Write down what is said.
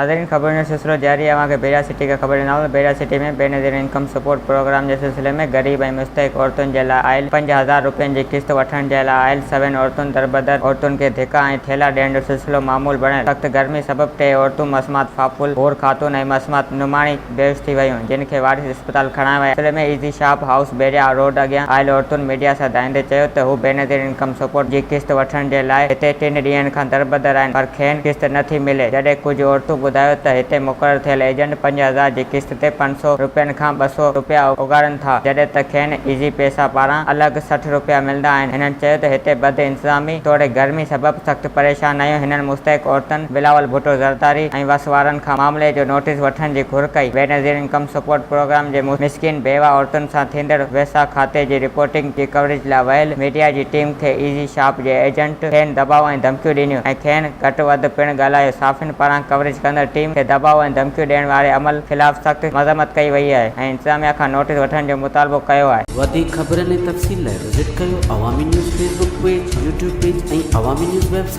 ناظرين خبرن جو سلسلو جاري اوهان کي بيرا سٽي کان خبر ڏينداسون Bhera city ۾ Benazir income support programme جي سلسلي ۾ غريب ۽ مستحق عورتن جي لاء آيل 5000 روپين جي قسط وٺڻ جي لاء آيل سوين عورتن دربدر عورتن کي ڌڪا ۽ ٿيلها ڏيڻ جو سلسلو معمول بڻيل سخت گرمي سبب ٽي عورتون مسمات ڦاڦول حور خاتون ۽ مسمات نماڻي بيهوش ٿي ويون جن کي وارث اسپتال کڻائي ويا سلسلي ۾ easy shop house Bahria road اڳيان آيل عورتن ميڊيا سان دانهيندي چيو ته هو بينظير انڪم سپورٽ جي قسط وٺڻ جي لاء هتي ٽن ڏينهن کان دربدر آهن پر کين قسط نه ٿي ملي جڏهن ڪجهه عورتون ٻڌايو ته هتي مقرر ٿيل ايجنٽ 5000 جي قسط تي 500 روپين کان 200 روپيا اوڳاڙن ٿا جڏهن ته کين ايزي پيسا پاران الڳ 60 روپيا ملندا آهن هنن چيو ته هتي بد انتظامي توڙي گرمي سبب سخت پريشان آهيون هنن مستحق عورتن بلاول ڀٽو زرداري ۽ وس وارن کان معاملي جو نوٽيس وٺڻ جي گهر ڪئي. بينظير انڪم سپورٽ پروگرام جي مسڪين بيوه عورتن سان ٿيندڙ ويساهه کاتي جي رپورٽنگ جي ڪوريج لاء ويل ميڊيا جي ٽيم کي ايزي شاپ جي ايجنٽ کين دٻاء ۽ ڌمڪيون ڏنيون ۽ کين گهٽ وڌ پڻ ڳالهايو. صحافين پاران ڪوريج ڪندڙ ٽيم کي دٻاء ۽ ڌمڪيون ڏيڻ واري عمل خلاف سخت مذمت ڪئي وئي آهي ۽ انتظاميا کان نوٽيس وٺڻ جو مطالبو ڪيو آهي. وڌيڪ خبرن ۽ تفصيل لاء وزٽ ڪيو Awami news Facebook page, YouTube page ۽ Awami news website.